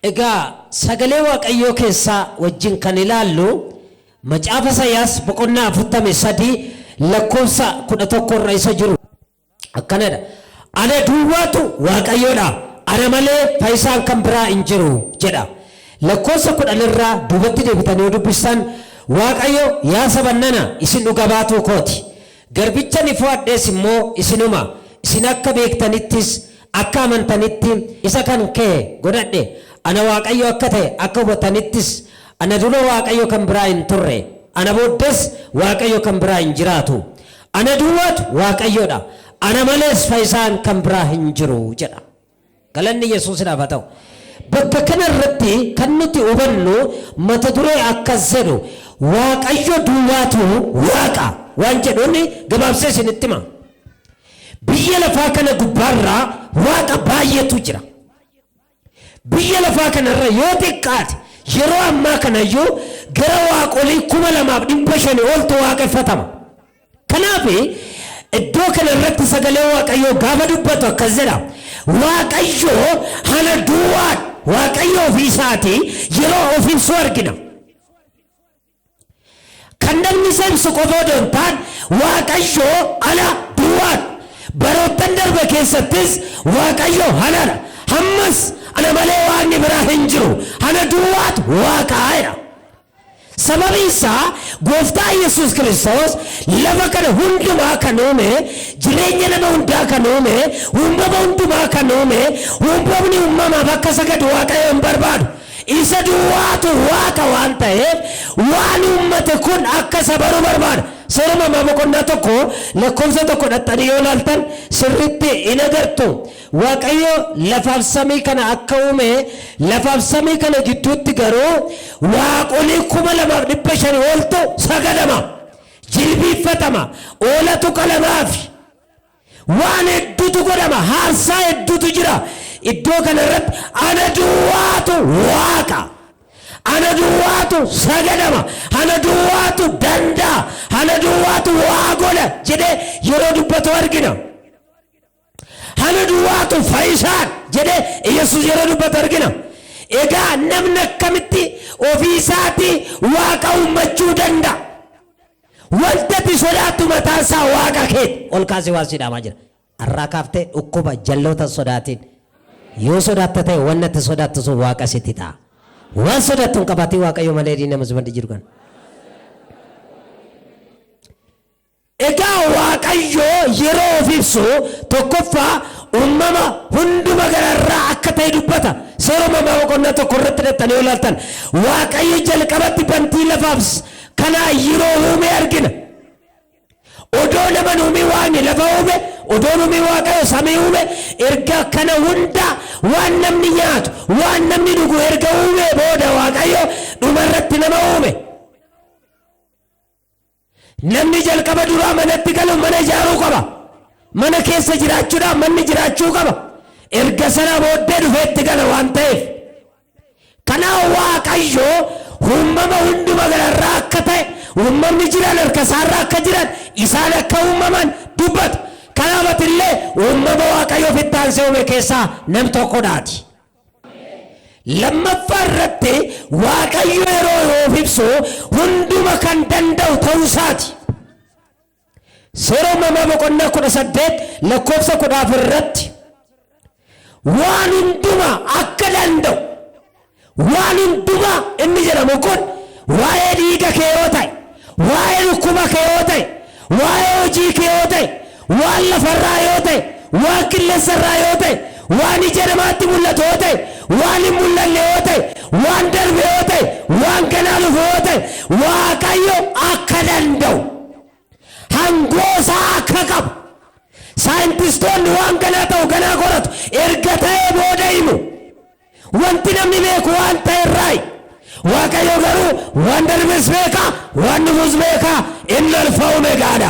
Egaa sagalee Waaqayyoo keessaa wajjin kan ilaallu Macaafa Isaayyaas boqonnaa 43 lakkoofsa 11 irra isa jiru akkanadha. Ana duwwaatu Waaqayyoodha, ana malee fayyisaan kan biraa hin jiru jedha. Lakkoofsa 10 irraa duubatti deebitanii yoo dubbistan Waaqayyo yaa saba nana isin dhuga baatuu kooti. Garbicha ani fo'adhes immoo isinuma, isin akka beektanittis, akka amantanitti isa kan kee godhadhe, ana Waaqayyo akka ta'e akka hubattanittis, ana dura Waaqayyo kan biraa hin turre, ana booddees Waaqayyo kan biraa hin jiraatu. Ana duwwaatu Waaqayyoo dha, ana malees fayyisaan kan biraa hin jiru jedha. Galanni Yesuusidhaaf haa ta'u. Bakka kana irratti kan nuti hubannu mata duree akkas jedhu Waaqayyo duwwaatu Waaqa waan jedhuun gabaabsee isinitti hima. Biyya lafaa kana gubbaarra Waaqa baay'eetu jira. Biyya lafaa kanarra yoo xiqqaate yeroo ammaa kanayyuu gara waaqolii 2500 oltu waaqeffatama. Kanaaf iddoo kana irratti sagalee Waaqayyoo gaafa dubbatu akkas jedha. Waaqayyo hana duwwaan Waaqayyo ofii isaatii yeroo of ibsu argina. Kan namni isa ibsu qofa odoo hin taane Waaqayyo ana duwwaan. Baroottan darbe keessattis Waaqayyo anadha. Hammas ana malee waaqni biraa hin jiru. Ana duwwaatu Waaqaa jedha. Sababiin isaa Gooftaa Yesuus Kiristoos lafa kana hundumaa kan uume, jireenya nama hundaa kan uume, uumama hundumaa kan uume, uumamni uumamaaf akka sagadu Waaqayyo hin barbaadu. Isa duwwaatu Waaqa waan ta'eef waan uummate kun akka isa baru barbaada. Seera Uumamaa boqonnaa 1 lakkoofsa 1 dhaxxanii yoo ilaaltan sirriitti in agartu. Waaqayyo lafaaf samii kana akka uume, lafaaf samii kana gidduutti garuu waaqolii 2500 oltu sagadama, jilbiiffatama, oolatu qalamaafi. Waan hedduutu godhama, haarsaa hedduutu jira. Iddoo kana irratti ana duwwaatu Waaqa. Ana duwwaatu sagadama, ana duwwaatu danda'a, ana duwwaatu waa godha jedhee yeroo dubbatu argina. Ana duwwaatu fayyisaan jedhee Yesuus yeroo dubbatu argina. Egaa namni akkamitti ofii isaatii waaqa uummachuu danda'a? Wanta ati sodaattu mataan isaa waaqa keeti. Ol kaasee waan si dhaamaa jira. Har'aa kaaftee dhukkuba jalloota hin sodaatin. Yoo sodaatta ta'e wanni ati sodaattu sun waaqa sitti ta'a. Waan sodaattu hin qabaatin Waaqayyo malee diina si maddi jiru kana. Egaa Waaqayyo yeroo of ibsu tokkoffaa uumama hunduma gararraa akka ta'e dubbata. Seera Uumamaa boqonnaa 1 irratti dhaxxanii yoo ilaaltan Waaqayyo jalqabatti bantii lafaaf kanaa yeroo uume argina. Odoo nama hin uumin Waaqni lafa uume, odoo hin uumin Waaqayyo samii uume, erga kana hunda waan namni nyaatu, waan namni dhugu erga uumee booda Waaqayyo dhumarratti nama uume. Namni jalqaba duraa manatti galu mana ijaaruu qaba. Mana keessa jiraachuudhaaf manni jiraachuu qaba. Erga sana booddee dhufee itti gala waan ta'eef. Kanaaf Waaqayyo uumama hunduma gararraa akka ta'e, uumamni jiran harka isaarra akka jiran, isaan akka uumaman dubbata. Kanaaf atillee uumama Waaqayyo ofitti aansee uume keessaa nam tokkodhaati. Lammaffaa irratti Waaqayyo yeroo of ibsu hunduma kan danda'u ta'uu isaati. Seera Uumamaa boqonnaa 18 lakkoofsa 14 irratti waan hunduma akka danda'u waan hundumaa inni jedhamu kun waa'ee dhiiga kee yoo ta'e, waa'ee dhukkuba kee yoo ta'e, waa'ee hojii kee yoo ta'e, waan lafarraa yoo ta'e, waan qilleensarraa yoo ta'e, waan ija namaatti mul'atu yoo ta'e, waan hin mul'anne yoo ta'e, waan darbe yoo ta'e, waan ganaa dhufu yoo ta'e, Waaqayyo akka danda'u, hangoo isaa akka qabu, saayintistoonni waan ganaa ta'u ganaa qoratu, erga ta'ee booda himu. Wanti namni beeku waan ta'e irraayi. Waaqayyo garuu waan darbes beeka, waan dhufus beeka, inni alfa omegaadha.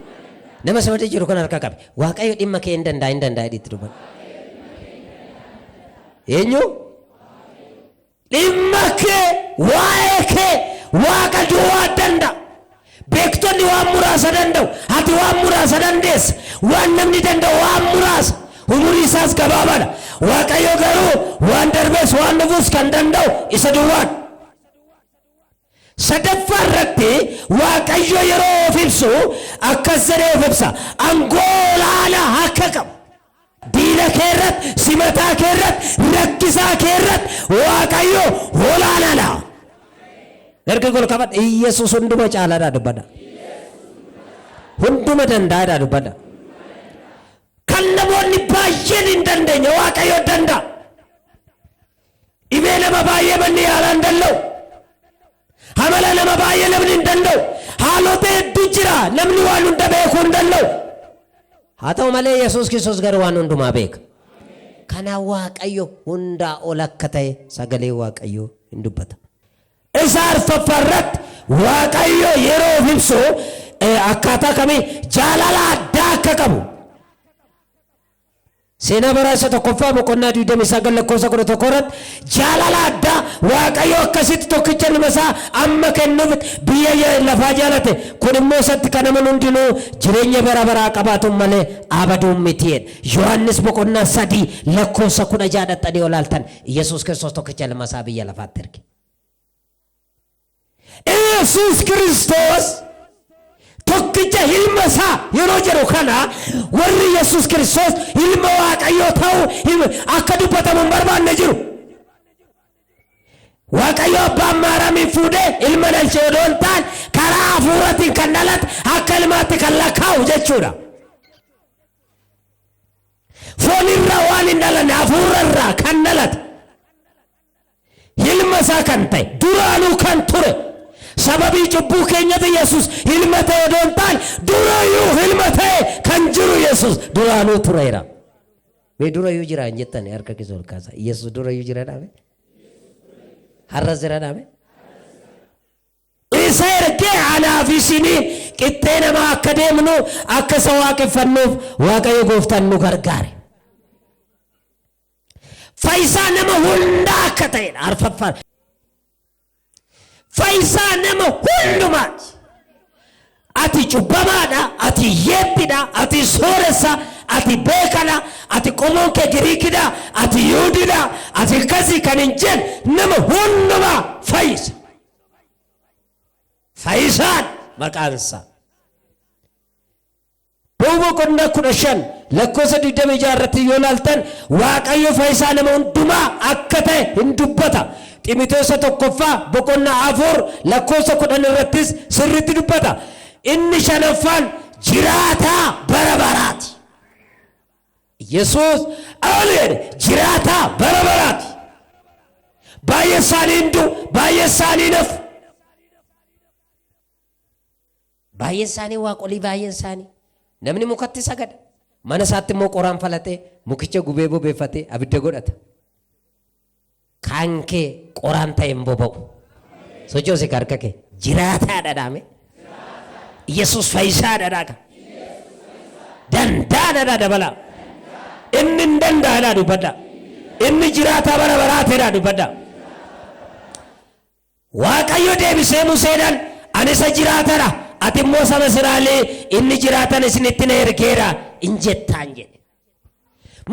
Nama si wajjin jiru kana harka qabi. Waaqayyo dhimma kee hin danda'a, hin danda'a jedhii itti dubbadhu. Eenyu? Dhimma kee, waa'ee kee Waaqa duwwaa danda'a. Beektonni waan muraasa danda'u. Ati waan muraasa dandeessa. Waan namni danda'u waan muraasa. Umurii isaas gabaabaadha. Waaqayyo garuu waan darbees waan dhufuus kan danda'u isa duwwaadha. Sadaffaa irratti Waaqayyo yeroo of ibsu akkas jedhee of ibsa. Aangoo olaanaa akka qabu. Diina kee irratti, simataa kee irratti, rakkisaa kee irratti Waaqayyo olaanaadha. Erga gol qabadha. Iyyasuus hunduma caalaadha dubbadha. Hunduma danda'aadha dubbadha. Kan namoonni baay'een hin dandeenye Waaqayyo danda'a. Dhibee nama baay'ee manni yaalaa hin danda'u. Amala nama baay'ee namni hin danda'u. Haalota hedduu jira, namni waan hunda beekuu hin danda'u. Haa ta'u malee Yesuus Kiristoos garuu waan hundumaa beeka. Kanaaf Waaqayyo hundaa ol akka ta'e sagalee Waaqayyoo hin dubbata. Isa arfaffaa irratti Waaqayyo yeroo of ibsu akkaataa kamii jaalala addaa akka qabu. Seenaa baraa isa tokkoffaa boqonnaa 29 lakkoofsa 11 irratti jaalala addaa Waaqayyo akkasitti tokkicha ilma isaa amma kennuuf biyya lafaa jaalate, kun immoo isatti kan amanu hundinuu jireenya bara baraa qabaatu malee abaduun miti jedha. Yohaannis boqonnaa 3 lakkoofsa 16 dhaxxanii olaaltan Yesuus Kiristoos tokkicha ilma isaa biyya lafaatti erge. Yesuus Kiristoos tokkicha ilma isaa yeroo jedhu kana warri Yesuus Kiristoos ilma Waaqayyoo ta'uu akka dubbatamu hin barbaanne jiru. Waaqayyo abbaan Maaraamiin fuudhee ilma dhalche odoo hin taane karaa hafuuratiin kan dhalate akka ilmaatti kan lakkaa'u jechuudha. Foon irraa waan hin dhalanne hafuura irraa kan dhalate. Ilma isaa kan ta'e duraanuu kan ture, sababii cubbuu keenyatu Yesuus ilma ta'e odoo hin taane durayyuu ilma ta'e kan jiru Yesuus duraanuu tureera. Mee durayyuu jira hin jettani harka keessa ol kaasaa. Yesuus durayyuu jira dhaame? Har'as jira dhaame? Isa ergee anaaf isinii qixxee namaa akka deemnu, akka isa waaqeffannuuf Waaqayyo gooftaan nu gargaare. Fayyisaa nama hundaa akka ta'edha arfaffaan. Fayyisaa nama hundumaati. Ati cubbamaadha, ati hiyyeettidha, ati sooressa, ati beekadha, ati qomoon kee Giriikidha, ati Yihuudidha, ati akkasii kan hin jenne nama hundumaa fayyisa. Fayyisaan maqaan isaa. Ba'uu boqonnaa 15 lakkoofsa 26 irratti yoo ilaaltan Waaqayyo fayyisaa nama hundumaa akka ta'e hin dubbata. Ximotewoosa tokkoffaa boqonnaa 4 lakkoofsa 10 irrattis sirriitti dubbata. Inni shanaffaan jiraataa bara baraati. Yesuus ameen jiraataa bara baraati. Baay'ee isaanii hin du'u, baay'ee isaanii hin hafu. Baay'een isaanii waaqolii baay'een isaanii namni mukatti sagada. Mana isaatti immoo qoraan falatee mukicha gubee bobeeffatee abidda godhata. Kan kee qoraan ta'e hin boba'u. Sochoosi harka kee. Jiraataadha dhaame. Yesuus fayyisaadha dhaaka. Danda'aadha dabalaa. Inni hin danda'aadha dubbadha. Inni jiraataa bara baraateedha dubbadha. Waaqayyo deebisee Museedhaan, Ani isa jiraataa dha, ati immoo saba Israa'elii inni jiraatan isinitti na ergeera in jettaan jedhe.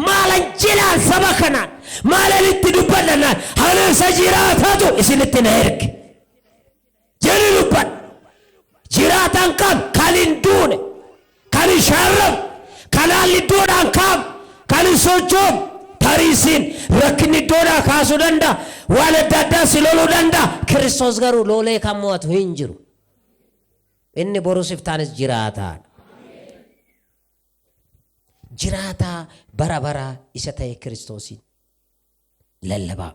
Maalan jedhaan saba kanaan, maalan itti dubbadha naan, ani isa jiraatatu isinitti na erge jedhi dubbadhu. Jiraataan kam? Kan hin duune, kan hin shaarramne, kan haalli iddoodhaan kaa'amu, kan hin sochoofne. Tarii siin rakkinni iddoodhaa kaasuu danda'a, waan adda addaa si loluu danda'a. Kiristoos garuu lolee kan mo'atu hin jiru. Inni borus iftaanis jiraataadha. Jiraataa bara baraa isa ta'e Kiristoosiin lallabaa.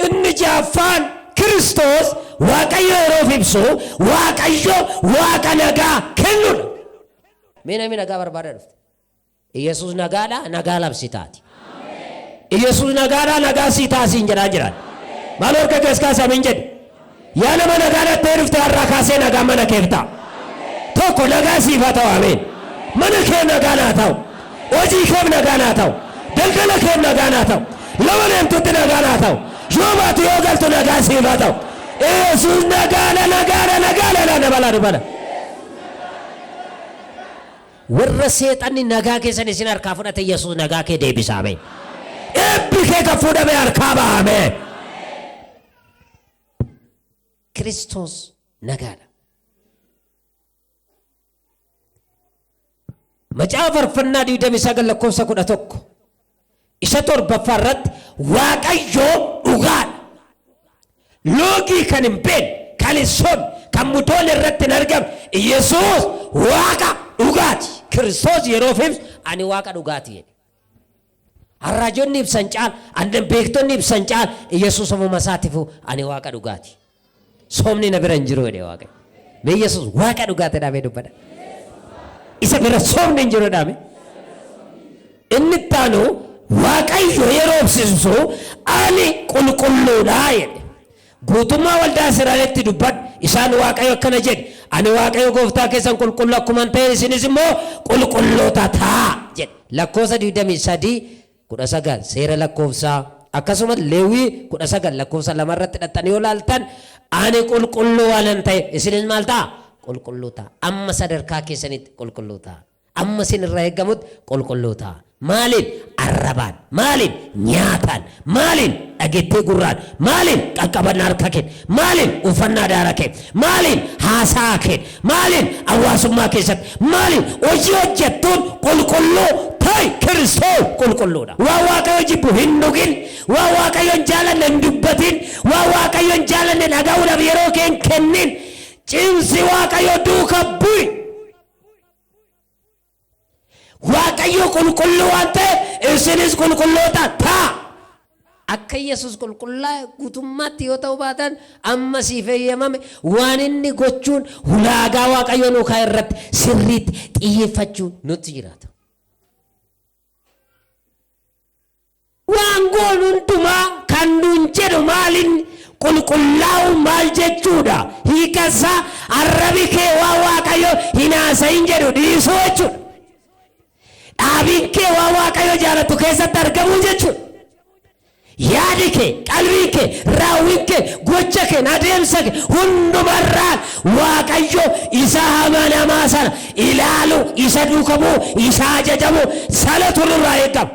Inni ja'affaan Kiristoos Waaqayyo yeroo of ibsu Waaqayyo Waaqa nagaa kennudha. Mee namni nagaa barbaada dhufte? Iyyasuus nagaadha, nagaa labsitaati. Iyyasuus nagaadha, nagaa sii taasiin jedhaa jiran. Maal harka kees kaasi amiin jedhi. Yaa nama nagaa dhattee dhufte har'aa kaasee nagaan mana keef ta'a. Tokko nagaa siif haa ta'u ameen. Mana kee nagaan haa ta'u. Hojii keef nagaan haa ta'u. Daldala keef nagaan haa ta'u. Lafa deemtutti nagaan haa ta'u. Yoo baatu yoo galtu nagaa siif haa ta'u. Yesuus nagaadha, nagaadha, nagaadha, dabalaa dubbadha. Warra seexanni nagaa keessan isin harkaa fudhate Yesuus nagaa kee deebisa. Ameen. Eebbi kee kan fuudhame harkaa ba'a. Ameen. Kiristoos nagaadha. Macaafa Faarfannaa 29 lakkoofsa 11 isa torbaffaa irratti Waaqayyo dhugaadha. Loogii kan hin beekne, kan hin sobne, kan mudoon irratti hin argamne Yesuus Waaqa dhugaati. Kiristoos yeroo of ibsu ani Waaqa dhugaati jedhe. Harraajonni ibsan caal, annan beektonni ibsan caal, Yesuus ofuma isaatiifuu ani Waaqa dhugaati. Soomni na bira hin jiru jedhe Waaqayyo. Mee Yesuus Waaqa dhugaati jedhamee dubbadha. Isa bira soomni hin jiru jedhame. Inni itti aanu Waaqayyo yeroo ibsisu ani qulqulluudha jedhe. Guutummaa waldaa Israa'elitti dubbadhu. Isaan Waaqayyo akkana jedhe, Ani Waaqayyo gooftaa keessan qulqulluu akkuman ta'e isinis immoo qulqulloota ta'aa jedhe. Lakkoofsa 23 19 seera lakkoofsaa akkasumas Leewwii 19 lakkoofsa 2 irratti dhaxxanii yoo laaltan ani qulqulluu waanan ta'e isinis maal ta'a? Qulqulluu ta'a. Amma sadarkaa keessanitti qulqulluu ta'a. Amma isin irraa eeggamutti qulqulluu ta'a. Maaliin? Arrabaan. Maaliin? Nyaataan. Maaliin? Dhageettii gurraan. Maaliin? Qaqqabannaa harka kee. Maaliin? Uffannaa daara kee. Maaliin? Haasaa kee. Maaliin? Hawaasummaa keessatti. Maaliin? Hojii hojjettuun qulqulluu ta'i. Kiristoos qulqulluudha. Waan Waaqayyo jibbu hin dhugin. Waan Waaqayyo hin jaalanne hin dubbatin. Waan Waaqayyo hin jaalanne dhaga'uudhaaf yeroo kee hin kennin. Cimsi Waaqayyo duuka bu'i. Waaqayyo qulqulluu waan ta'eef isinis qulqulloota ta'a. Akka Yesuus qulqullaa'e guutummaatti yoo ta'uu baatan amma siif eeyyamame waan inni gochuun hulaagaa Waaqayyo nuu kaa'e irratti sirriitti xiyyeeffachuun nutti jiraata. Waan goonu hundumaa kan nuun jedhu maalinni? Qulqullaa'uun maal jechuudha? Hiika isaa arrabi kee waan Waaqayyo hin haasa'in jedhu dhiisuu jechuudha. Dhaabiin kee waan Waaqayyo jaalatu keessatti argamuu jechuudha. Yaadi kee, qalbiin kee, raawwiin kee, gocha kee, adeemsa kee hundumarraan Waaqayyo isa amanamaa sana ilaaluu, isa duuka bu'uu, isa ajajamuu sanatu nurraa eegama.